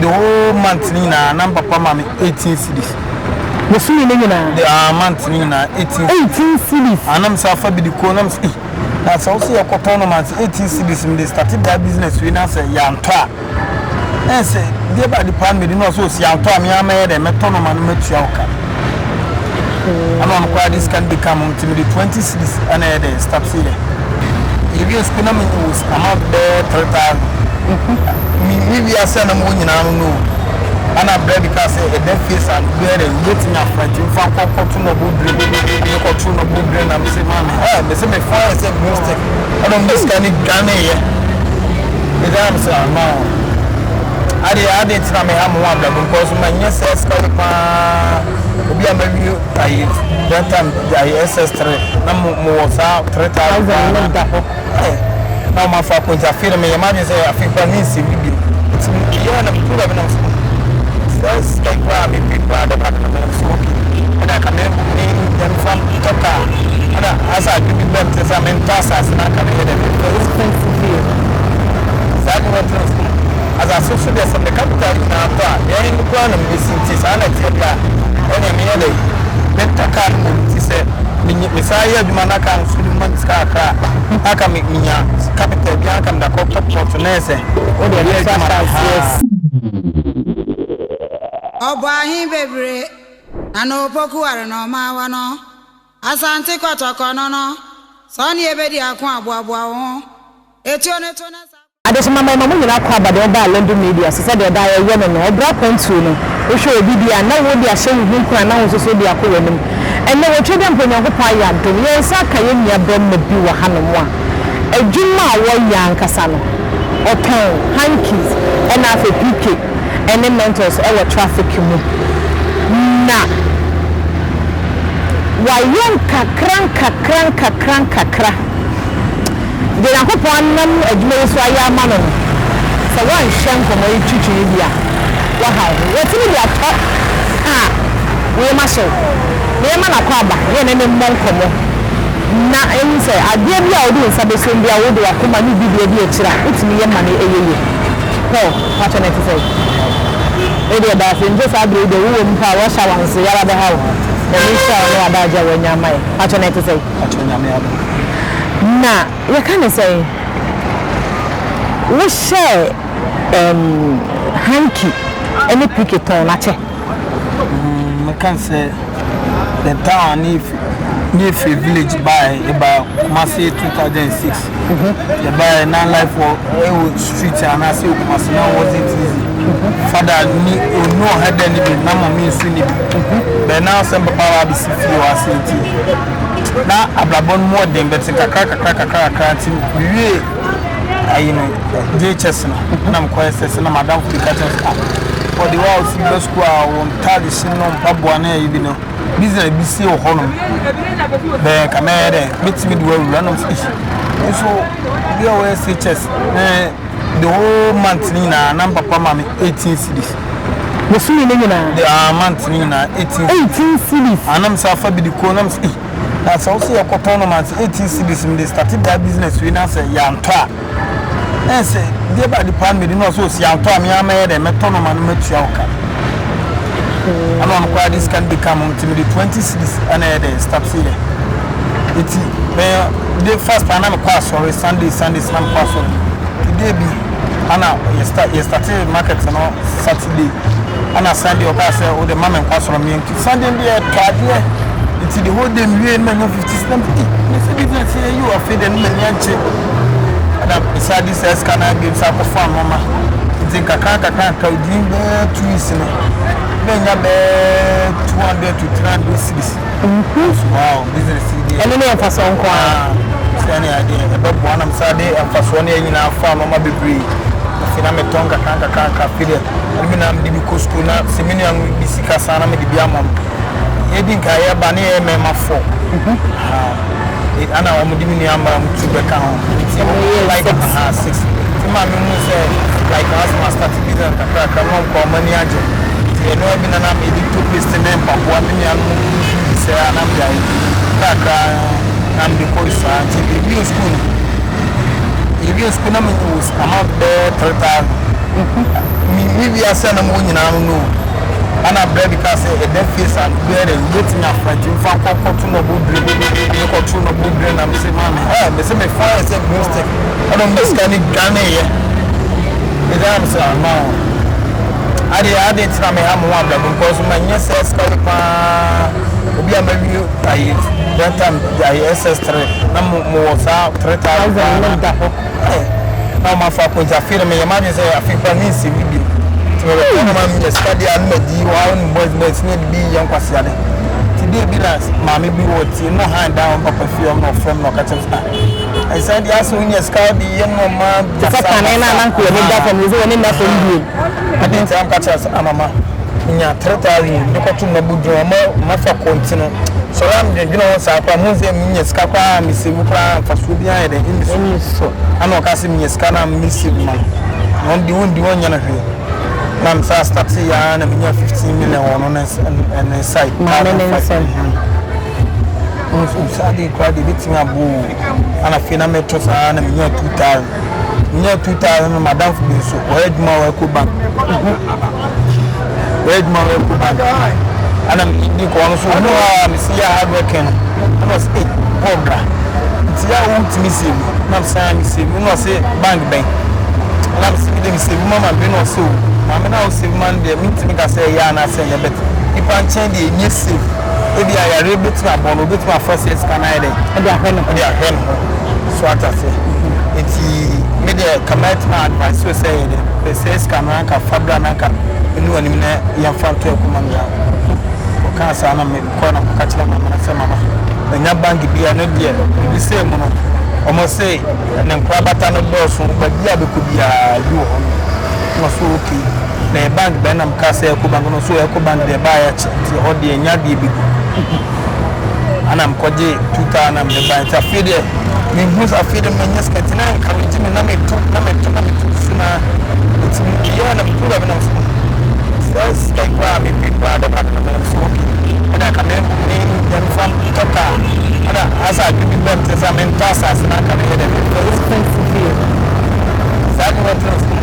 The whole month ne nyinaa na papa ma me 18 cedis. Bosome no nyinaa? The month ne nyinaa 18. 18 cedis. Anam sɛ afa bi de ko nam sɛ na sɛ wo sɛ yɛkɔtɔn no ma sɛ 18 cedis mede start that business wei na sɛ yɛantɔ a, ɛn sɛ deɛ ba de paa mede no ɔsɛ ɔsi yɛantɔ a, mea mɛyɛ dɛ mɛtɔ no ma no matua wo ka. Ɛna ɔno koraa de sika no bi ka mo, nti mede 20 cedis ɛna ɛyɛ dɛ start yɛ. Yɛwie sukuu na menya wɔ amount bɛyɛ 3000. Me wiase a na mewɔ nyinaa no, ana brɛ bi ka sɛ ɛda fie saa no bɛyɛ dɛ yɛtumi afa, nti mfa nkɔkɔto no ɔbɔ bire mekɔto no ɔbɔ bire na mese maame ɛ mese mefa yɛ sɛ glue stick, ɛna ɔmo de sika no dwaneeɛ. Meda me sɛ ama o adeɛ adeɛ nti na meha mo ho abrabɔ nkɔ so manyɛ sɛ sika yi paa. Obi a mawie ayi that time ayi SS3 na mo wɔ saa 3000 paa na da hɔ. Na ɔmo afa akɔ, nti afei na meyɛ m'adwene sɛ afei kora ne nsɛm bi bio, nti meyɛ na metu baabi na so sɛ sika yi koraa mepɛ koraa dɛ baako na meyɛ so okay, ɛna aka me me yɛmfa ntɔ kaa, ɛna asa adwene bi bɛm te sɛ mentɔ asase na aka meyɛ dɛ mepɛ saa de wɔtena so asase so deɛ, sɛ me capital nyinaa tɔ a, yɛn koraa na mebɛsi, nti saa na ɛteɛ deɛ a, ɛnea meyɛ dɛ mentɔ kaa no mmom, nti sɛ mesaa yɛ adwuma na kaa no so de ma me sika kakra a, aka me menya capital bi aka mede akɔtɔ plot na yɛ sɛ wode yɛ ɛno so adwuma ahyɛ aseɛ. Ɔbɔ ahe bebree na na opoku ware na ɔma awa no Asante Kɔtɔkɔ no sɛ ɔne ebedi ako aboaboa wo ho etuo ne to na sa. Adehyema mmarima mo nyinaa kɔ aba deɛ ɔbaa Lendu Media so sɛdeɛ daa yɛyɛ no no, ɔbra kwantuo no, wohwɛ obi deɛ a na wode ahyɛ wo ho nkuran na wo nso so wode akɔ w'anim. Ɛnnɛ wɔtwa dɛ mpo Onyankopɔn ayɛ adom yɛn nsa aka yɛn nua barima bi wɔ hanom a adwuma a wɔyɛ ankasa no ɔtɔn hankies ɛna afei PK ɛne Mentos ɛwɔ traffic mu na wayɛ nkakra nkakra nkakra nkakra. Deɛ Nyankopɔn anam adwuma yi so ayɛ ama no no, sɛ woanhwɛ nkɔmmɔ yi twitwi yi bi a, woahaw ho. Watumi de atɔ kaa, wo yam ahyɛ wo, na yɛma no akwaaba na yɛne no mmɔ nkɔmmɔ, na yɛhu sɛ adeɛ bi a wode wo nsa bɛsɔ mu biara, wode w'akoma ne wo biribiara di akyire a, wotumi yɛ ma no yɛ yie. Paul, pakyɛ no ɛte sɛn? Wo deɛ da ase, mfe saa berɛ yi deɛ wowɔ mu paa, rush hour nso yɛaba bɛha wo. Nyame nhyira wo ne w'adagye a woanya ama yɛn. Pakyɛ no ɛte sɛn? Pakyɛ, Nyame adom. Na yɛka ne sɛn, wohyɛɛ hanky ne PK tɔn no akyɛ? Meka sɛ the town ne ne efi village bae, yɛba Kumasi 2006. Yɛbae na life wɔ ɛwɔ street anaasɛ wɔ Kumasi na wasn't easy. Father ni onu ɔhɛ dɛ ne bi na mɔmi nso ni bi. Bɛn na asɛm papa wa abɛsi fie wɔ ase, nti na abrabɔ no mu ɔden bɛte kakra kakra kakra kakra, nti mewie ayi no JHS no na mekɔ SS na madamfo bi ka kyerɛ sɛ, ah, ɔde wa osi bɛ sukuu a wɔn ntaade hyɛ no mpaboa na ayi bi no business bi si wɔ hɔnom bɛn ka mɛyɛ dɛ mɛtumi de wawura nom sɛ nso bi a wɔyɛ SHS ne the whole month ne nyinaa na papa ma me 18 cedis. Bosome no nyinaa? The month ne nyinaa 18. 18 cedis. Anam sɛ afa bi de ko nam sɛ na sɛ wo sɛ yɛkɔtɔn no ma sɛ 18 cedis mede start that business wei na sɛ yɛantɔ a, ɛn sɛ deɛ ba de paa mede no ɔsɛ ɔsi yɛantɔ a, mea mɛyɛ dɛ mɛtɔ no ma no matua wo ka. Ɛna ɔno koraa de sika no bi ka mo, nti mede 20 cedis ɛna ɛyɛ dɛ start yɛ. Nti mɛ de first na mekɔ asɔre Sunday Sundays, na mekɔ asɔre nti day bi ana yɛ start yɛ start market no Saturday, ana Sunday ɔkaa sɛ wode ma me nkɔ asɔre meɛ, nti Sunday bi yɛ tɔ adeɛ, nti the whole day mewie no manya 50 cedis na mede me sɛ business yɛ yi wɔ. Afei deɛ no m'ani agye, ɛna mesaa de saa sika no abiem saa akɔfa nneɛma, nti nkakra nkakra nkakra within bɛyɛ 2 weeks no na nya bɛyɛ 200 to 300 cedis. Wow, business yi deɛ. Ɛno ne yɛ mfasoɔ nko ara. Sɛ ne adeɛ ɛbɛboa nam saa de mfasoɔ no yɛ nyinaa fa nneɛma bebree. Afei na metɔn nkakra nkakra nkakra, afei deɛ ɛno bi na mede bi kɔ sukuu, na sɛ me nua no bi sika saa na mede bi ama no. Yɛdi nka yɛba ne yɛyɛ mmarima four ana wɔn de me nua mmaa mu tu bɛka ho, nti wɔn like aha six, nti maa mi hu sɛ like as ma start business kakrakra na wɔn kɔ wɔn ani agye, nti ɛno bi na na mede toothpaste ne mpaboa me nua no bi sɛ ana mede ayɛ kakra na mede kɔ saa. Nti ewie school no, ewie school na me wɔ amount bɛyɛ 3000. Me me wiase a na mewɔ nyinaa no no o. Ana berɛ bi kaa sɛ ɛda fie saa no bɛyɛ dɛ wobɛtumi afa nti mfa nkɔ kɔto nɔbo bire. Mekɔto nɔbo bire na mese maame ɛ mese mefa yɛ sɛ glue stick ɛna ɔmo de sika no dwaneeɛ. Mede a mese ama o. Adeɛ adeɛ nti na meha mo ho abrabɔ because manyɛ sɛ sika yi paa obi a mawie ayi that time ayi SS3 na mo mowɔ saa 3000 paa na da hɔ. Na wɔn afa akɔ nti afei no meyɛ m'adwene sɛ afei koraa mensi bi bio nti mebɛtɔ no ma menya sika deɛ a no madi wɔ ha ne boys boys ne yɛde bi yɛ nkwaseade nti deɛ bi na maame bi wɔ tie no han dan wɔn papa fie ɔmo na ɔfrɛ me na ɔka kyerɛ me sɛ ah ɛsan deɛ asɛ wonya sika de yɛ nneɛma Te sɛ kane no a na nka wɔne da fam no sɛ wɔne nna fam bio. Ade nti na meka kyerɛ sɛ ah mama menya 3000 de kɔto mabodwuma ma mafa kɔ nti no Sɔre a medwendwene ho saa koraa, mehu sɛ menya sika koraa a mesave koraa a mfasoɔ biara yɛ dɛn ɛnni so. Ana ɔka sɛ menya sika no a mesave ma no na ɔno deɛ ɔndi ɔnyɛ no hwee. Na me saa starte yɛ ara na menya 15 million wɔ ɔno ne side. Maame ne nsam. Nso saa deɛ koraa deɛ ɛbɛtumi aboa o. Ana afei na meto saa na menya 2000. Menya 2000 no madamfo bi nso ɔyɛ adwuma wɔ Ecobank. Wɔyɛ adwuma wɔ Ecobank. Ɛna medi kɔɔ no so ɔno a mesi yɛ hard working no ɛna ɔsɛ ee Paul bra nti yɛ a wotumi save na mesan me save na ɔsɛ bank bɛn na mesi mi de me save ma ma bi na ɔsɛ o maame na o save ma no deɛ mentumi ka sɛ ɛyɛ anaasɛ ɛnyɛ bɛt nipa nkyɛn deɛ ɛnyɛ save ebi a yareɛ bɛtumi abɔ no obɛtumi afa sɛ sika no ayɛ dɛ ɛde ahwɛ ne ho ɛde ahwɛ ne ho so ate aseɛ nti me deɛ kama ɛtumi advice o sɛ yɛ dɛ pɛ sɛ sika no anka fa bra na anka ɛnu anim na yɛmfa nto akuma no ya ɔkaa saa na mekɔ na kɔka kyerɛ mama no sɛ mama manya bank bi a no deɛ biribi sɛ mu no ɔmo se ne nkorabata no dɔɔso baabi a bɛkɔ biara bi wɔ hɔ no na ɔso okay na yɛ bank bɛn na meka sɛ ɛkɔ bank no so ɛkɔ bank deɛ baayɛ kyɛ nti ɛhɔ deɛ nya deɛ bɛgu ana mekɔgye 2000 na mede bae nti afei deɛ mehu sɛ afei deɛ manya sika nti na nka megye me na meto na meto na meto su na nti meyɛ na meto baabi na mesɛ saa sika yi koraa mepɛ koraa dɛ baade na meyɛ so okay ɛna nka me me yɛmfa ntɔ kaa ɛna asa adwe bi bɛm te sɛ mentɔ asase na nka meyɛ dɛ mepɛ saa de wɔtena so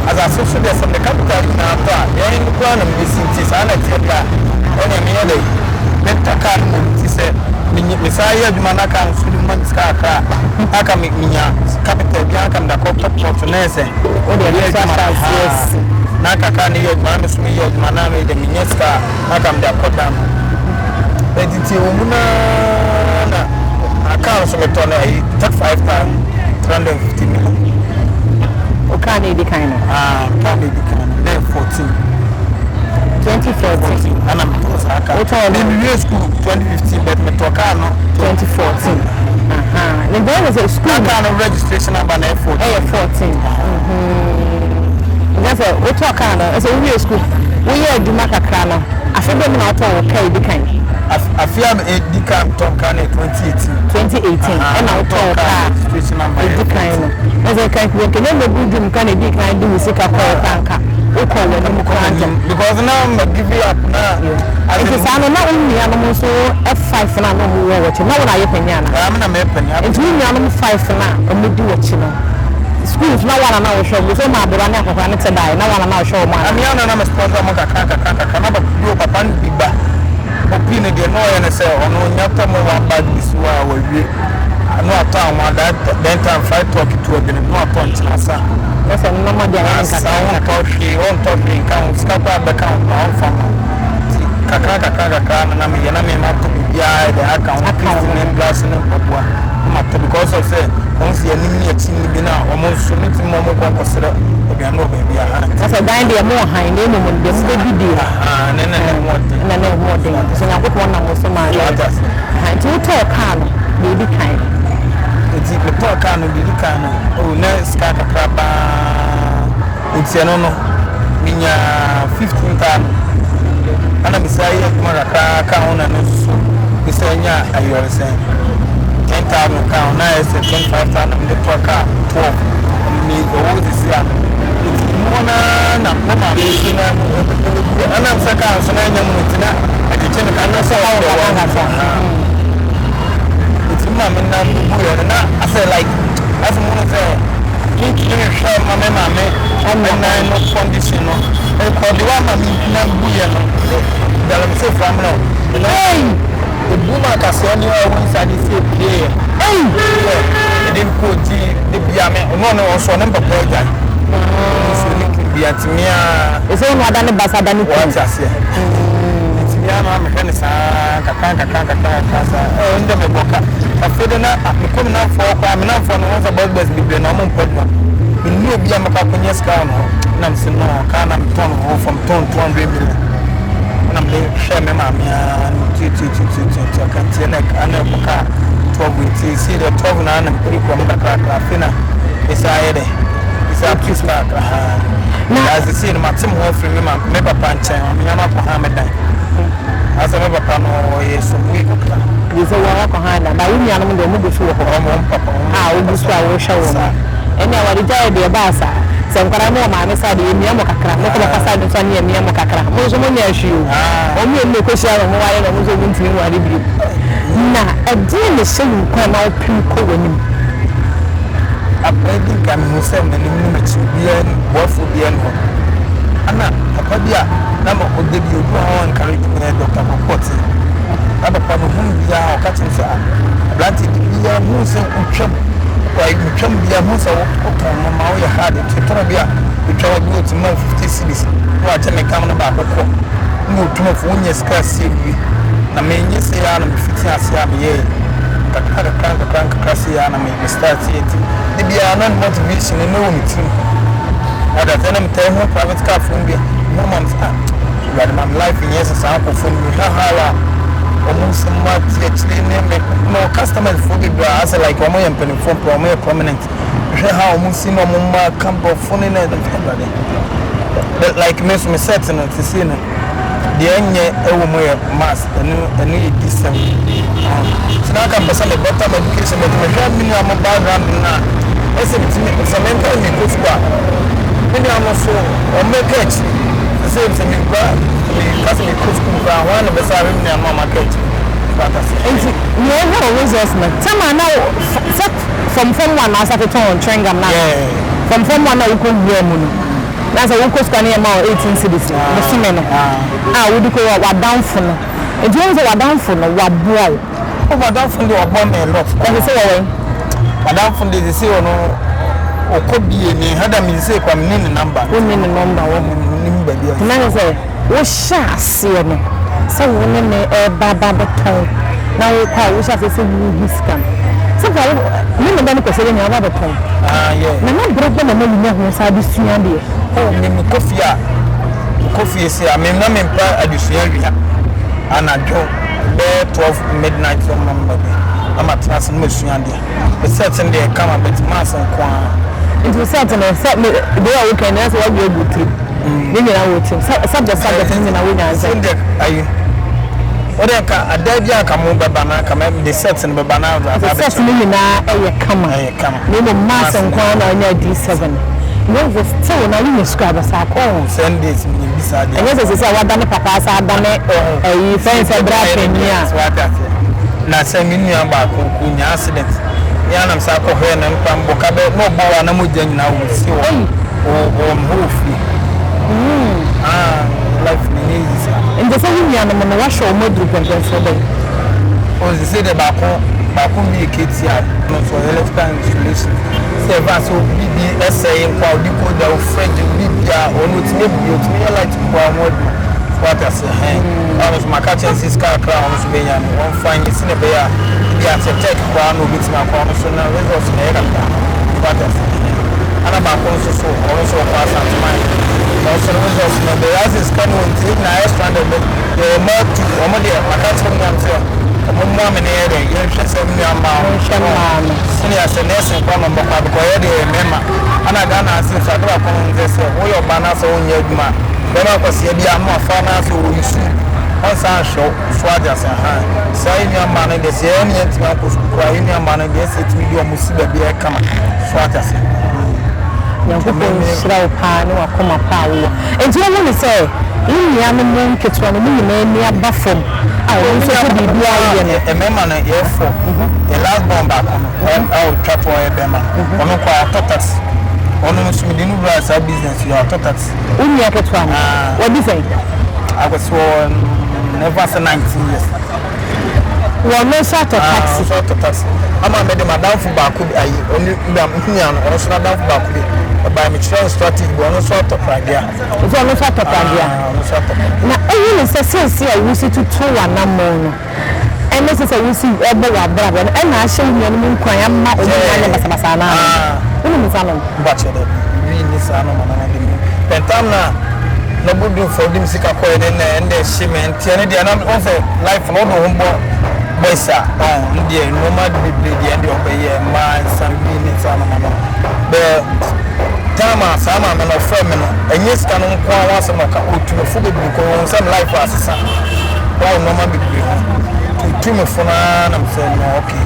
asase so deɛ sɛ mede capital nyinaa tɔ a yɛn koraa na mebɛsi nti saa na ɛteɛ deɛ a ɛnea meyɛ dɛ Metɔ car no mmom nti sɛ mesan yɛ adwuma na car no nso de ma me sika kakra a, anka menya capital bi anka mede akɔtɔ plot na ayɛ sɛ meyɛ adwuma no na anka car no yɛ adwuma na me nso meyɛ adwuma na mede menya sika a na anka mede akɔ dan no. Nti nti ɛwɔ mu no ara na car no nso metɔ no ayi 35,350 million. O car no edi kan no? Ah, car no edi kan no na yɛ 14. 2014 ɛna metɔɔ saa car. Wotɔɔ no? Me mewie school 2015 but metɔɔ car no 2014. Ne bɛn ne sɛ school. Na car no registration number na ɛyɛ 14. Ɛyɛ 14. Nka sɛ wotɔɔ car no ɛsɛ wowie school woyɛ adwuma kakra no afe bɛ mu na wotɔɔ wo car edi kan. Afe a edi kan metɔɔ car no yɛ 2018. 2018 ɛna wotɔɔ wo car edi kan no. Ɛsɛ kan kenya mɛgu dwom ka na edi kan de wo sika kɔɔ car nka. Wokɔ w'anim koraa ntɛm. Because na ma give up na. Nti saa no na wo nuanom nso five no a na wɔn wɔ w'akyi na wo na ayɛ panyin ana? Ɛɛ me na meyɛ panyin. Nti wo nuanom five no a wɔn di w'akyi no school nso na wo ana na wohwɛ wɔn sɛ wɔn aberewa ne akɔkora ne te dae na wo ana na wohwɛ wɔn ana? Ɛmi ana na me sponsor wɔn kakra kakra kakra na papa bi wɔ papa no bi ba opi no deɛ na ɔyɛ no sɛ ɔno nya tɔ mo one bag bi so a wawie na watɔ anwa that then time fried talk ketewa bi no na watɔ nkyene asa. Ɛsɛ nnɔma deɛ ayɛ no Asa nkakra ɔntɔ hwee ɔntɔ hwee nka ho sika koraa bɛka ho koraa ɔmfa mma wo nti kakra kakra kakra na na meyɛ na me matɔ biribiara de aka ho paste ne brush ne mpaboa na matɔ because of sɛ wɔn si anim ne akyi ne bi na wɔn nso ne ti mu wɔn kɔ nkɔsrɛ aduane wɔ baabi aha nti. Sɛ dan deɛ mo han na mmom deɛ mo bɛdi deɛ ne na ne ho ɔden na ne ho ɔden nti Nyankopɔn nam wo so maa yɛ nti wotɔɔ kaa no deɛ ɛdi kan no. Nti metɔɔ kaa no deɛ ɛdi kan no oh na sika kakra paa nti ɛno no menya 15,000 ɛna mesan yɛ adwuma kakra ka ho na ɛno nso so mesan nya ayɔresɛn 10,000 ka ho na ayɛ sɛ 25,000 na mede tɔɔ kaa 12 me ɛwɔ sisi a nti mu hɔ naa na me maame nso na ɛnam sɛ kaa nso na ɛnyɛ mu nti na ɛkyekye me ka na sɛ ɔwɔ nti me maame nam bubu yɛ no na asɛ like asɛ mu no sɛ. Mentumi nhwɛ mma me maame nan no condition no nkɔ de wa ma me nan bu yɛ no galamsey fo amena o me nan ebu ma kaseɛ ne ɔwɔ nsa de sie pie yɛ sɛ ɛde nkɔ nti de bia me ɔno ɔno ɔsɔ ne mpapa agya ɔno nso ne kun bia nti mea ɛsɛ ɔno ada ne basa da ne kun wɔte aseɛ nti mea na mehwɛ ne saa kakra nkakra nkakra nkakra saa ɛɛ ndɛ mebɔ ka afei de na mekɔ me namfoɔ koraa me namfoɔ no wɔn sɛ boys boys bebree na wɔn mpɔ adwuma menni obi a mɛkɔ akɔnya sika wɔ ne hɔ na mese no kaa na metɔn hɔ fam tɔn 200 million na mede hwɛ me maame a no tuatuatuatuatua kanteɛ na ɛka na ɛkɔ kaa 12 nti ɛsii dɛ 12 na na mekɔde kura mu kakrakra afei na ɛsɛ ayɛ dɛ ɛsɛ ato sika kakra haa na asesei no mate me ho afiri me ma me papa nkyɛn ɔmenyama akɔ ha me dan Asɛ me papa no ɔyɛ somui kakra. Gye sɛ wɔn akɔ ha da ba wo nuanom deɛ wɔn gu so wɔ hɔ. Wɔn papa wɔn a wogu so a wohwɛ wɔn. Ɛne aware gyae deɛ ɛbaa saa. Sɛ nkwadaa no wɔ maame side yɛmia mo kakra, mo kɔ papa side nso a ne yɛmia mo kakra. Mo nso mo nyɛ hwee o. Wɔn mmienu na ɛkɔhyia na wɔn ware na wɔn nso wɔn ntumi nware bio. Na ɛdeɛn na ɛhyɛ wo nkuran ma wopem kɔ w'anim? Abere bi nka mehu sɛ m'anim ne m'akyi obiara boafoɔ biara nni hɔ. Ɛna papa bi a na ma ɔda bi obi wɔ hɔ a encourage me yɛ Dr. Kwaku Na papa no hu biara ɔka kyerɛ me sɛ ah aberante de biara hu sɛ wotwam like metwam biara hu sɛ wotɔn no ma woyɛ hard nti tɔrɔ bi a otwa wa bi otumi ma wo 50 cedis na wakyɛ me kam no baako kɔ na otum afo wonya sika sie wie na menyɛ sɛ ya na mefiti ase a meyɛɛ nkakra nkakra nkakra nkakra sɛ ya na me start yɛ nti de biara na motivation no wɔ me tirim. Ɔda sɛ na metaa hu private car fo no bi a mehu ma me sɛ ah Awurade ma me life nyɛ sɛ saa nkurɔfoɔ no mehwɛ how a wɔn nsɛm mu ate akyire ne me no customers foɔ bebree a asɛ like wɔn yɛ mpanimfoɔ mpo wɔn yɛ prominent mehwɛ how wɔn si na wɔn mma ka borɔfo ne na Awurade but like me nso me set no sisi no Deɛ ɛnyɛ ɛwɔ mu yɛ maths ɛno ɛno yɛ decent nti na anka mpɛ sɛ me better my education but mehwɛ me nua mo background no a ɛsɛ metumi sɛ me nka mekɔ sukuu a me nua mo so wɔn bɛka akyiri sɛ sɛ mekura meka sɛ mekɔ sukuu koraa wɔn na bɛsa ahwɛ me nua mo a maka akyiri so ata sɛ. Nti nea ɛhɔ wɔ results no tɛm a na sɛ from form one na asate tɔn chewing gum na from form one na wokɔ wura mu no. Na sɛ wokɔ sukuu a na yɛma wo 18 cedis bosome no a wode kɔ w'adamfo no. Nti wohu sɛ w'adamfo no waboa wo. Oh m'adamfo no deɛ waboa me a lot paa. Na sese wɔwɔ he? M'adamfo no deɛ sese ɔno ɔkɔ BA me ha da me sese koraa menni ne number. Wonni ne number wɔ hɔ? Mennim baabi a ɔwɔ. Na kyerɛ sɛ wohyɛ aseɛ no sɛ wo ne no reba aba abɛtɔn na wokɔ a wohyɛ aseɛ sɛ wohu sika no sɛ nka wo ne ne ba no kɔsɛ nyinaa aba abɛtɔn Ah, yeah. na na berɛ bɛ na na wonya ho saa de sua adeɛ. Oh, me mekɔ fie a mekɔ fie se a me na mempɛ adesua awia anadwo bɛyɛ 12 midnight sɛ ɔma mma bi na matena ase na masua adeɛ me set no deɛ kama but maths nko ara. Nti wo set no sɛ me deɛ a woka nyinaa sɛ woawie agu tirim ne nyinaa wɔ tirim subject subject ne nyinaa wonya nsɛ. Sɛ deɛ ayi wode nka ada bi a nka mo bɛba na nka mede set no bɛba na aba abɛkyerɛ. Set no nyinaa ɛyɛ kama. Ɛyɛ kama. Na mmom maths nko ara na wonya D7. Na ɛsɛ still na wonya sukuu abasa akɔ. Oh, 7 days menim bi saa deɛ. Ɛnyɛ sɛ sɛ sɛ wadane papa asa adane ɛyi fɛn sɛ bra panyin a. So wate aseɛ. Na sɛ me nua baako ɔnya accident me ara na mesan kɔ hwɛɛ no nkwa mbɔ ka bɛ na ɔbɔ wa na mogya nyinaa wɔ si wɔ wɔ wɔ me hɔ wɔ fie. Ah, life no ɛnyɛ easy saa. Nti sɛ wo nuanom no woahwɛ wɔn aduru pɛmpɛnsoɔ bɛn? Oh, sese deɛ baako baako wie KTI no nso ɔyɛ electrical installation. Sɛ ɛba sɛ obi bi ɛsɛe nko a ɔde kɔ da wo fridge biribiara ɔno otumi abue otumi yɛ light nko a ho adwuma. So wate aseɛ hɛn. Ɔno nso maka kyerɛ no sɛ sika kakra a ɔno nso bɛnya no ɔmfa nyɛ sɛnea ɛbɛyɛ a ebi a sɛ tech koraa na obetumi akɔ ɔno nso na results no ɛyɛ kakra. So wate aseɛ hɛn. Ɛna baako nso so ɔno nso ɔkɔ Asanteman ɔno nso no results no ɛbɛyɛ asɛ sika no wɔ nti yɛn nyinaa ayɛ stranded but yɛwɔ mmaa tu wɔn deɛ maka kyerɛ me nuanom sɛ wɔn mmoa me na yɛyɛ dɛ yɛnhwɛ sɛ me nua mmaa no Monhwɛ mmaa no. Sɛnea sɛ nursing koraa na wɔbɛkɔ a because yɛ deɛ yɛ mmarima ɛna Ghana ha sei nso ade baako no ne sɛ woyɛ ɔbaa na sɛ wonyɛ adwuma a bɛrima kwasea bi ano afa na sɛ ɔyi su ɔnsan nhwɛ wo so ate ase ahaa saa yɛ nua mmaa no deɛ sɛ yɛn ne yɛntumi ankɔ sukuu koraa yɛ nua mmaa no deɛ sɛ yɛtumi de wɔn si baabi a ɛyɛ kama so ate ase. Nyankopɔn nhyira wo paa ne w'akoma pa a wowɔ. Enti wohu no sɛ wo nuanom nketewa no, wɔn nyinaa ani aba fam a wɔn nso pɛ biribi ayɛ no. Mmarima no yɛ fɔ. Yɛ last born baako no a ɔtwa toɔ yɛ bɛrima no, ɔno nko ara ɔtɔ taxi. Ɔno nso mede no wuraa saa business yi, ɔtɔ taxi. Wo nua ketewa no, wadi sɛn? Akwasi wɔ never sɛ 19 years. Wɔn nso atɔ taxi. Nso atɔ taxi. Ama mede m'adamfo baako bi ayi, ɔne me nua no, ɔno nso n'adamfo baako bi. Ɔbaa mekyerɛ no strategy bi, ɔno nso atɔ pragea. Nso ɔno nso atɔ pragea. Ɔno nso atɔ pragea. Na eyi ne sɛ seesei a wusi tutu w'anammɔn no, ɛne sɛ sɛ wusi bɔ w'abrabɔ no, ɛna ahyɛ wo nuanom nkuran ama wɔn nyinaa anyɛ basabasa anaa? Wonim nsa nom? Mpakyɛ dɛ wii ne saa nɔɔma no de mu pɛntam na na budufo de me sika kɔɛ ne na ɛnde ɛhye me nti ɛne deɛ na wɔn sɛ life no wode ho bɔ boys a ɔn ne deɛ nneɛma bebree deɛ ɛnde ɔbɛyɛ mmaa nsa wii ne saa nɔɔma no bɛɛ time a saa maame no ɔfrɛ me no ɛnyɛ sika no nko ara ho asɛm na ɔka ɔtu me fo bebree kɔ wɔn sɛ me life asesa wɔ nneɛma bebree ho ɔtu me fo no ara na me sɛ no okay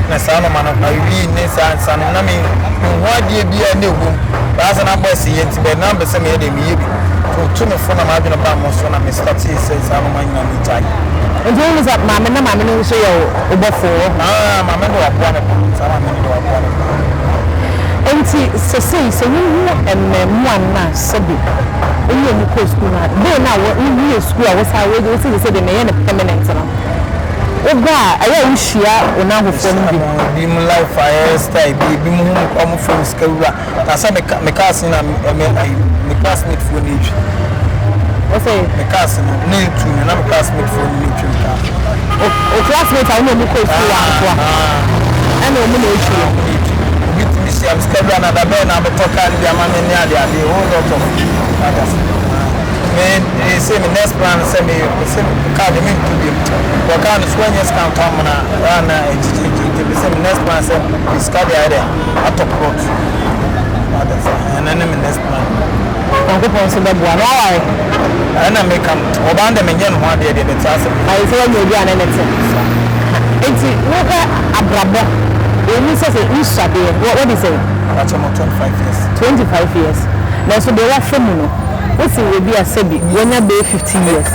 na saa nneɛma no awi ne saa nsa no na me nhu adeɛ biara na ɛwɔ mu baa sɛ na boys yɛ nti bɛɛ na mpɛ sɛ meyɛ deɛ meyɛ bi nti ɔtu me fo na m'adwene baa mo so na me startee sɛ saa nneɛma nyinaa megyae. Nti wohu sɛ maame na maame no nso yɛ wo bɔfoɔ wɔ ho? Ah, maame de waboa me paa, saa maame no de waboa me paa. Nti sesei sɛ wohu mmaamua no a sɛbi wo ne wɔn kɔɔ sukuu no a, bere no a wowie sukuu a wosan wo wo sɛ sesei deɛ meyɛ no permanent no, woba a ɛyɛ a wohyia wo nnamfofoɔ no bi? Ebi mu life ayɛ style bi, ebi mu hu wɔn frɛ me sika wura. Na sɛ me me cars na me me ayi me classmate foɔ na etwi. Ɔsɛ. Me cars no na etu no na me classmate foɔ no na etwi me car. O o classmate a wɔn na wɔn kɔ sukuu wɔ ankoa. Ɛna wɔn na etwi. Wɔn na etwi. Obi tumi hyia me sika wura na da bɛn na abɛtɔ car no bi ama me ne ade ade a whole lot of others. Me me say me next plan sɛ me me sɛ car de me nto bi mu. Wɔ car no so wɔnyɛ sika ntɔ amena a na ɛgyegye nti me sɛ me next plan sɛ me sika de ayɛ dɛ. Atɔ plot wate ase ɛno ne me next plan. Nyankopɔn nso bɛboa no waware. Ɛna meka no ɔbaa no deɛ menyɛ ne ho adeɛ deɛ bɛte ase. Ayɛ sɛ wanya obi a ne ne te. Nti wohwɛ abrabɔ ɛmu sɛ sɛ wosua deɛ wadi sɛn? Mpakyɛ mɔ 25 years. 25 years nanso deɛ wafa mu no wosi obi a sɛbi wanya bɛyɛ 50 years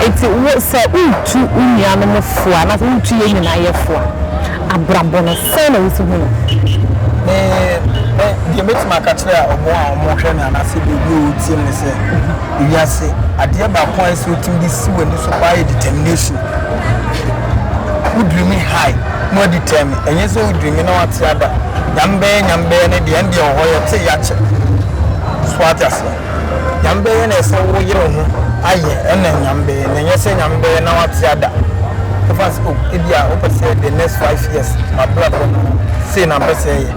nti wo sɛ wotu wo nuanom fo a anaasɛ wotu yɛn nyinaa yɛ fo a abrabɔ no, sɛn na wusi hu no? Me, me, deɛ mɛtumi aka kyerɛ wɔn a wɔhwɛ me anaasɛ baabi a wɔtie me ne sɛ, ewiase, adeɛ baako a ɛsɛ wotumi de si w'ani so paa yɛ determination. Wo dream high na wadetermine, ɛnyɛ sɛ wo dream na wate ada. Nyame bɛyɛ, Nyame bɛyɛ ne deɛ, ɛndeɛ wɔ hɔ yɛte yɛakyɛ. So ate aseɛ? Nyame bɛyɛ na ɛsɛ wo yere wo ho ayɛ ɛna Nyame bɛyɛ na ɛnyɛ sɛ Nyame bɛyɛ na wate ada. Ɛfa sɛ oh ebia wopɛ sɛ the next 5 years mabrabɔ no sei na mpɛ sɛ ɛyɛ.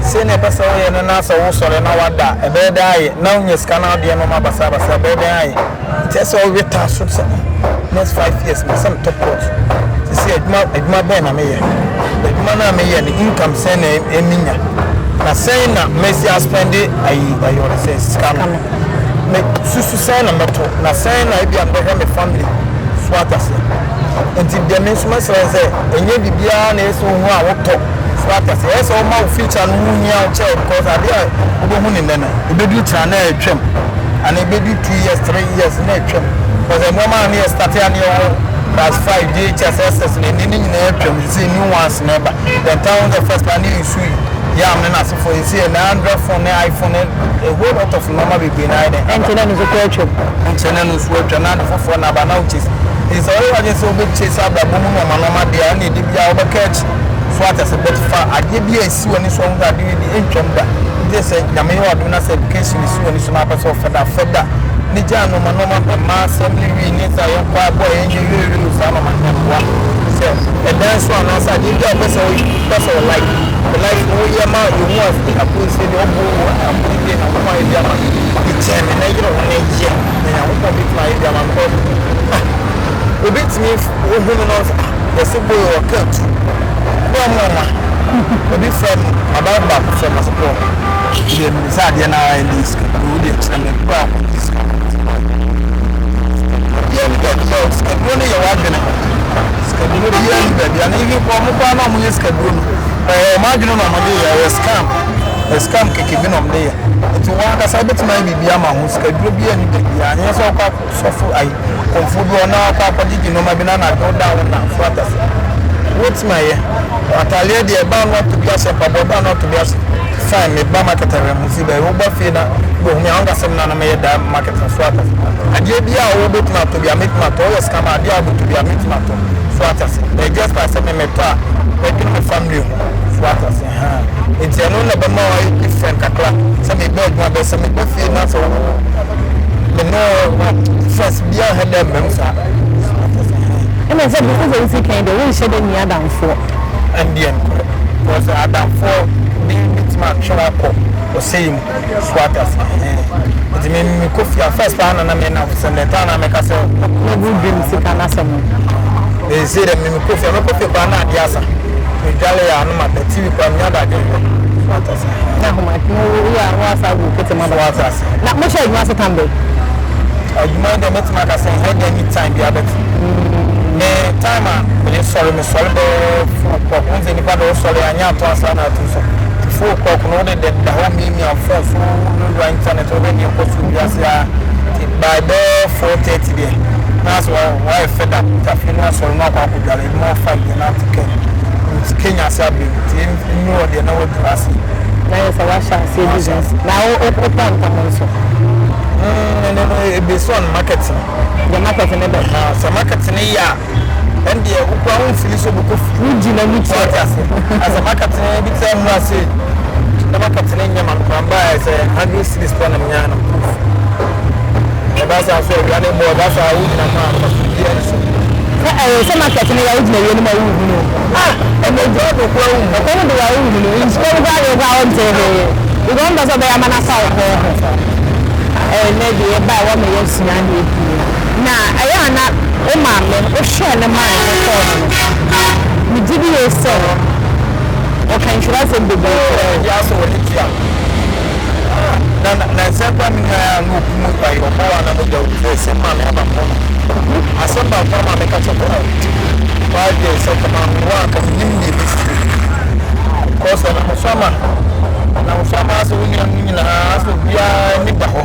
Sei na ɛpɛ sɛ woyɛ no na sɛ wosɔre na wada a ɛbɛyɛ dɛn ayɛ na wonya sika na wodeɛ nnoɔma basabasa ɛbɛyɛ dɛn ayɛ. Nti ɛsɛ sɛ wowe taa so sɛ next 5 years mepɛ sɛ metɔ plot. Sisi adwuma adwuma bɛn na meyɛ? Adwuma no a meyɛ no income sɛn na menya? Na sɛn na mɛsi aspɛnde ayi ayi ɔde sɛ sika no? Me susu sɛn na mɛtɔ? Na sɛn na ebi a mebɛhwɛ me family so ate aseɛ? Nti deɛ me nso mɛsrɛ sɛ ɛnyɛ biribiara na ɛsɛ wohu a wotɔ so ate aseɛ. Ɛyɛ sɛ woma wo future no ho hia wo kyɛw because adeɛ a wobɛhu ne nnɛ no ɛbɛduru kyena na ɛtwam anaa ɛbɛdu 2 years 3 years na ɛtwam because nneɛma a ne yɛ start a ne yɛwɔ class 5 JHS SS na ɛne ne nyinaa atwam sɛ new ones na ɛba then time the first one ne yɛsu yam ne n'asefoɔ yɛsi yɛ na android phone ne iPhone ne a whole lot of nneɛma bebree na ayɛ dɛ ɛnkyɛ na ɛno nso kɔ atwam. Nkyɛ na ɛno nso atwa na ade foforɔ na aba na wo chase nti sɛ ɔyɛ w'adwene sɛ wobɛ chase abrabɔ mu nneɛma nneɛma deɛ a ɛna ɛde biara wobɛka akyi so ate ase but fa adeɛ bi a ɛsi w'ani so ɔho sɛ adeɛ wei deɛ ɛntwam da nti sɛ Nyame yɛ w'adom na sɛ education si w'ani so na apɛ sɛ ɔfɛ da fɛ da ne gyaa nneɛma nneɛma mmaa asɛm ne wii ne sɛ yɛnkɔ abɔ a yɛnyɛ wiewie saa nneɛma no ɛmmoa sɛ ɛdan so anaasɛ adeɛ bi a wopɛ sɛ wopɛ sɛ wo like wo life no woyɛ ma yɛhu apolisie deɛ ɔbo apolisie deɛ Nyankopɔn ayɛ bi ama me kyɛn me na yere ho na yɛ na Nyankopɔn bɛtumi ayɛ bi ama me because ah obi tumi wohu me na ɔsɛ ah yɛsɛ boy ɔka tu na ɔmo ɔma obi frɛ me madamfo baako frɛ me ɔsɛ Paul deɛ menim sɛ adeɛ no ara ɛne sika no wo deɛ kyerɛ me berɛ a wokɔgye sika no biara ni baabi a sikaduro no yɛ w'adwene sikaduro biara ni baabi a na even kɔ ɔmo koraa na ɔmo yɛ sikaduro no ɛyɛ ɔmo adwene na ɔmo de yɛ ɛyɛ scam ɛyɛ scam kɛkɛ bi na ɔmo de yɛ nti wɔn ankasa wobɛtumi ayɛ biribi ama ho sikaduro biara ni baabi a nyɛ sɛ ɔkɔ sɔfo ayi kɔnfo bi ɔna akɔ akɔgyegye nneɛma bi na anadwo da wo na so atase wotumi ayɛ ataleɛ deɛ ɛbaa no ato bi ahyɛ mpaboa ɛbaa no ato bi ahyɛ. Fine, me ba market a hwɛ me si bɛyɛ woba fie na wobɛhu me a wonka sɛ me na na meyɛ da market no so ate ase. Adeɛ bi a wobɛtumi atɔ bi a mɛtumi atɔ, woyɛ sika ma adeɛ a wobɛtɔ bi a mɛtumi atɔ so ate ase. But just like sɛ me metɔ a mɛdwene me family ho so ate ase haa. Nti ɛno na ɛbɛma wayɛ different kakra sɛ meba adwuma bɛ sɛ meba fie na sɛ wo me ne wo difference biara nhɛ dɛ mmam saa so ate ase haa. Ɛna sɛ bi sɛ wosi kan deɛ wonhyɛ da nni adamfoɔ. Ɛndeɛ nokorɛ because adamfoɔ bi bɛtumi atwe wo akɔ ɔsɛeɛ mu so wate aseɛ ɛhɛn nti me mekɔ fie a first paa na na me nnamfo sɛm dɛ taa na mɛka sɛ Noble dream sika n'asɛm no. Seesei dɛ me mekɔ fie a mɛkɔ fie koraa na adeɛ asa medwale a na mada TV koraa menya adagye nhwɛ so wate aseɛ ɛhɛn. Na ahoma no woyɛ a woasa agu kete mu aba. So wate aseɛ. Na mohyɛ adwuma ase tam bɛn? Adwuma yi deɛ mɛtumi aka sɛ ɛnyɛ dɛ any time biara but me time a mede sɔre mesɔre bɛyɛ four o'clock wohu sɛ nipa de wosɔre anyɛ ato ansa na ato so nti 4 o'clock no wode dɛ da hɔ miamia phone so wura internet wobɛ deɛ ɛkɔ so wiase a nti by bɛyɛ 4:30 deɛ na asɛ wayɛ fed up nti afei no asɔre no akɔ akɔdware ebi ma 5 deɛ na ate kɛ nti kenya ase abɛm nti nnuru hɔ deɛ na waduru ase. Na yɛ sɛ wahyɛ aseɛ business na wopɔ ntam nso. Ɛno no based on market no. Deɛ market no bɛ. Sɛ market no yɛ a ɛndeɛ wokura wo mfili so bɛkɔ fie. Wogyi na mu kyerɛ. Wate ase. Asɛ market no bi sɛ nnura se na market no nyɛ ma no kora mbaa sɛ 100 cedis pɔ na menya no proof. Ɛba saa so awia ne bɔ ɛba saa wogyina mu a mfaso biara nni so. Sɛ ɛyɛ sɛ market no yɛ a wogyina awia no mu a wohunu. Ah! Ɛnɛ gya do koraa wohunu. Ɛkɔm de wo a wohunu. Nsuo no koraa deɛ wo koraa wonte hwee. Because wompɛ sɛ ɔbɛyɛ ama no afa wo kɔn ho. Ɛnnɛ deɛ yɛbaeɛ woama yɛasua adeɛ pii. Na ɛyɛ a na wo maame wohwɛɛ no maa ne ho tɔɔ no no, megye di yie sɛ ɔka nhyira asɛm bebree kyerɛɛ wo. Ɛdi asɔ wɔ ne tua. Na na nsɛm pa mi nua ya no oku mu ba yɛ ɔbɔ wa na mo gya obi sɛ sɛ maame aba mo no. Asɛm baako a maame ka kyerɛ mo wa deɛ sɛ kama wa ka mi nim deɛ bɛsi. Kɔsɛ na mo so ama na mo so ama asɛ wo nua no nyinaa asɛ obiara ni da hɔ.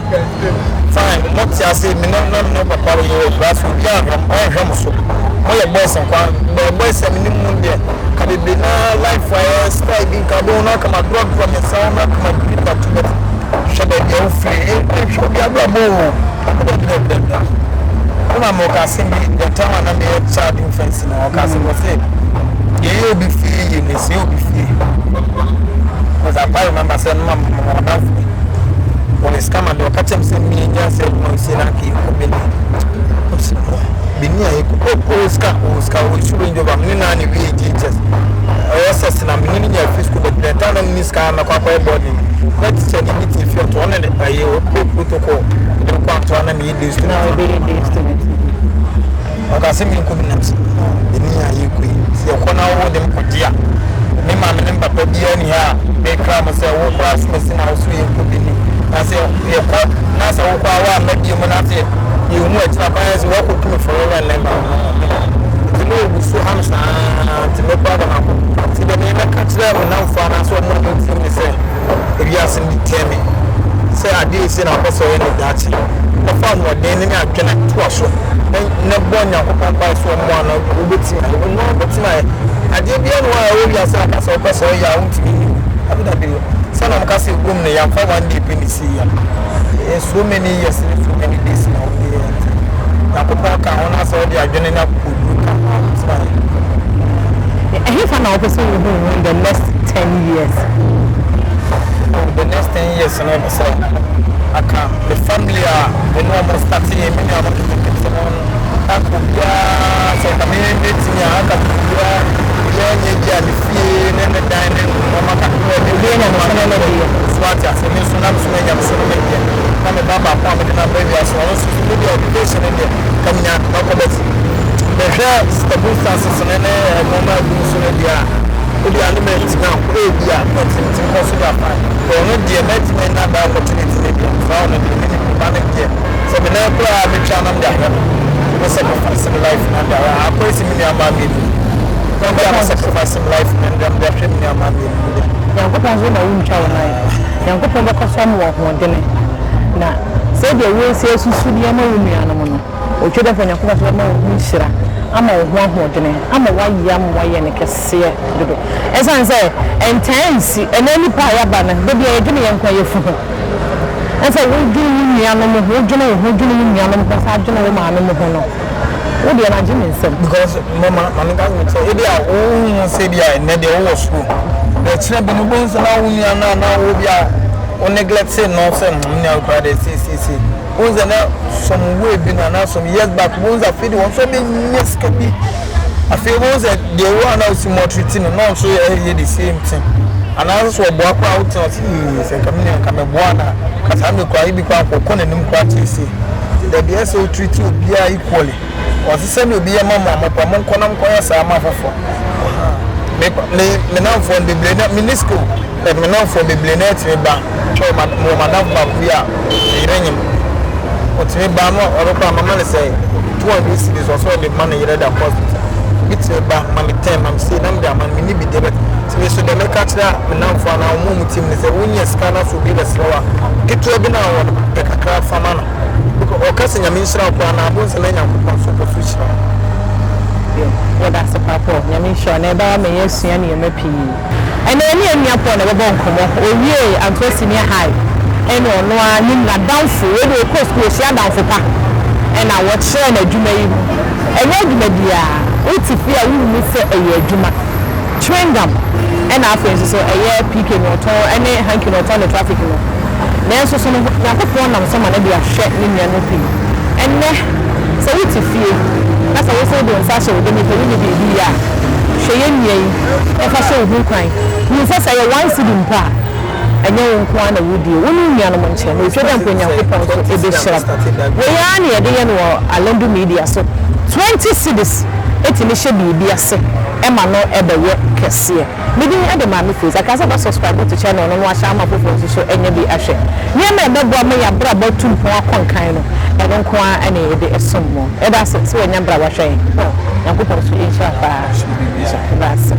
Fine, mo te ase me ne na me ne papa yɛ wɔ kura so obiara nhwɛ ɔnhwɛ mo so. Mo yɛ boys nkwa, bɛ boys a me ne mu deɛ ka bebree na life ayɛ style bi nka bɛ ho na kama dorɔdorɔ me nsa ho na kama bi ba to bɛ hwɛ baabi a wofiri nhwɛ obi abrabɔ o. Dɛbɛdɛbɛdɛbɛ. Wo maame ɔka asɛm bi the time a na meyɛ child infancy no ɔka asɛm bi ɔse yɛyɛ obi fie yie na ɛsɛ obi fie. Because I quite remember sɛ no ma mama ɔdamfo bi wɔde sika ma de ɔka kyerɛ me sɛ menya sɛ adwuma nsie na anka yɛkɔ Benin. Ɔsi no Benin a yɛkɔ ɔwɔ sika ɔwɔ sika ɔwɔ su Range Rover mene naa ne wie JHS ɔyɛ sɛs na mene ne nya free school but the time na mene sika mɛkɔ akɔyɛ boarding na teacher ne bi te fie ɔtɔ ɔne de ɛyɛ ɔpɛ protocol de kɔ atoa na meyɛ day student. Na ɔbɛyɛ day student. Ɔka sɛ menkɔ bi nam sɛ Benin a yɛkɔ yi sɛ yɛkɔ na wo de me kɔgye a me maame ne me papa biara ni ha a mekra mo sɛ wo koraa so masi na wo so yɛnkɔ Benin na sɛ yɛkɔ na sɛ wo koraa woamma bio mu na sɛ yɛhu akyiri akwan sɛ woakɔku me forever and ever nti na ɔgu so ha me saa nti mɛkɔ ada makɔ nti deɛ mebɛka kyerɛ me namfo anaasɛ ɔmo a motie me sɛ ewiase no de me sɛ adeɛ ɛsi na wopɛ sɛ ɔyɛ no daakye na fa ahoɔden ne ne adwene toa so na bɔ Nyankopɔn mpae sɛ ɔmmoa no wobɛtumi ayɛ ɔno wobɛtumi ayɛ adeɛ biara no a ɛwɔ wiase aka sɛ wopɛ sɛ ɔyɛ a wontumi nyi dabi dabi sɛ na ɔmka sɛ wom no yɛmfa one day pɛ ne sii ya ɛyɛ so many years ne so many days na wode yɛ nti Nyankopɔn ka ho na sɛ wode adwene ne akokoduru ka ho a wobɛtumi ayɛ. Ɛhefa na wopɛ sɛ wohu wo in the next 10 years? Oh, the next 10 years no ɛpɛ sɛ aka me family a me ne ɔmo start yɛ me nua mo nketenkete no aka obiara sɛ nka me mɛtumi a aka obiara obiara nyɛ bi a ne fie ne ne dan ne nneɛma kakra bi. Obiara nya ne so ne ne deɛ. So ate ase me nso na me so manya me so no me deɛ na me ba baako a mede no aba wiase ɔno nso so me deɛ education no deɛ ka menya mɛkɔ bɛt mehwɛ circumstances no ne nneɛma agu so no deɛ a ebi a ne mɛntumi akɔ ebi a mɛtumi kɔ so de afa ɔno deɛ mɛtumi anya that opportunity ne deɛ saa ɔno deɛ me ne me ba no deɛ sɛ me nan koraa metwa nam de ahwɛ no me sacrifice me life na de ahwɛ akɔ esi me nua maa mmienu na bi a me sacrifice me life na de ahwɛ me nua maa mmienu deɛ. Nyankopɔn nso na wontwa wo nan. Nyankopɔn bɛkɔ so ama wo ahoɔdene na sɛdeɛ woasi asusu de ama wo nuanom no, otwa dɛ fa Nyankopɔn so bɛma wo ho nhyira. ama wo ho ahoɔdene ama woayɛ ama woayɛ no kɛseɛ dodo. Ɛsiane sɛ ɛntaa nsi, ɛnnɛ nnipa a yɛaba no, da biara yɛdwene yɛn nko ara yɛfu ho. Ɛne sɛ wodwene wo nuanom ho, wodwene wo ho, dwene wo nuanom ho, san dwene wo maame mo ho no, wo deɛ no agye me nsam. Because mama maame nka sɛ kyerɛ ebi a wohu sɛ bi a ɛnnɛ deɛ wowɔ sukuu, but kyerɛ bi no wobɛhu sɛ na wo nua no anaa wo bi a wo neglect no sɛ mm nua koraa deɛ sei sei sei. Wohu sɛ na some way bi no anaa some years back wohu sɛ afei deɛ wɔn nso abɛnya sika bi. Afei wohu sɛ deɛ wo a na wosi mɔtriti no na ɔnso yɛ the same thing. Anaasɛ sɛ ɔboa koraa wote ɔse yii sɛ nka me nua nka mɛboa no a nka saa mmerɛ koraa ebi koraa nka ɔkɔ n'anim koraa kyɛn sei. Nti dabi ɛsɛ sɛ wo treat obiara equally. Ɔse sɛdeɛ obi yɛ ma mo a mopɛ monkɔ na monkɔyɛ saa ma afoforɔ. Ahaa. Me me me namfoɔ no bebree na menni sika o but me namfoɔ bebree na ɛtumi ba. Hwɛ ma mewɔ m'adamfo baako bi a ne yere nyem. Ɔtumi ba na ɔno koraa mama no sɛ 200 cedis ɔsɛ ɔde ma ne yere de akɔ hospital. Obi tumi ba ma me 10 ma me sei na mede ama no menni bi deɛ but nti me so deɛ mɛka kyerɛ me nnamfo anaa wɔn a wɔtie me ne sɛ wonya sika na sɛ obi bɛsrɛ wo a ketewa bi no a wowɔ no pɛ kakra fa ma no. Because ɔka sɛ Nyame nhyira wo koraa na abom sɛ na Nyankopɔn nso kɔ so hyira wo. Yo, yɛda ase paa Paul, Nyame nhyira wo na ɛbɛma ma yɛasua nneɛma pii. Ɛnnɛ yɛne yɛn nua Paul na ɛbɛbɔ nkɔmmɔ. Owiee Antoa Senior High ɛna ɔno ara ne n'adamfo, wei deɛ ɔkɔɔ sukuu ɔhyia adamfo pa ɛna wɔkyerɛɛ no adwuma yi mu. Ɛnyɛ adwuma biara, wote fie a wonhu sɛ ɛyɛ adwuma. Chewing gum ɛna afei nso so ɛyɛ PK na ɔtɔn ɛne hanky na ɔtɔn ne traffic no. Nanso so no Nyankopɔn nam so ma no de ahwɛ ne nuanom pii. Ɛnnɛ sɛ wote fie na sɛ wo nso wode wo nsa ahyɛ wo dɛm pɛ wonni biribi yɛ a, hwɛ yɛn nua yi fa hyɛ wo ho nkuran. Hu sɛ sɛ ɛyɛ one cedi mpo a, ɛnyɛ wo nko ara na wodie, wo ne wo nuanom nkyɛ, na otwa da mpo Nyankopɔn nso bɛhyira wo. Wei ara na yɛde yɛ no wɔ Alendu Media so. 20 cedis tumi hyɛ biribi ase ma no bɛyɛ kɛseɛ. Me din de Maame Faith. Aka sɛ bɛ subscribe to channel no na wahyɛ ama afoforɔ nso so anya bi ahwɛ. Nneɛma a ɛbɛboa ma yɛn abrabɔ atu mpɔn akɔ nkan no, ɛno nko ara na yɛde som mo. Yɛda ase sɛ wanya berɛ a wahwɛ yɛn. Paul, Nyankopɔn nso nhyira wo paa. Yɛda ase.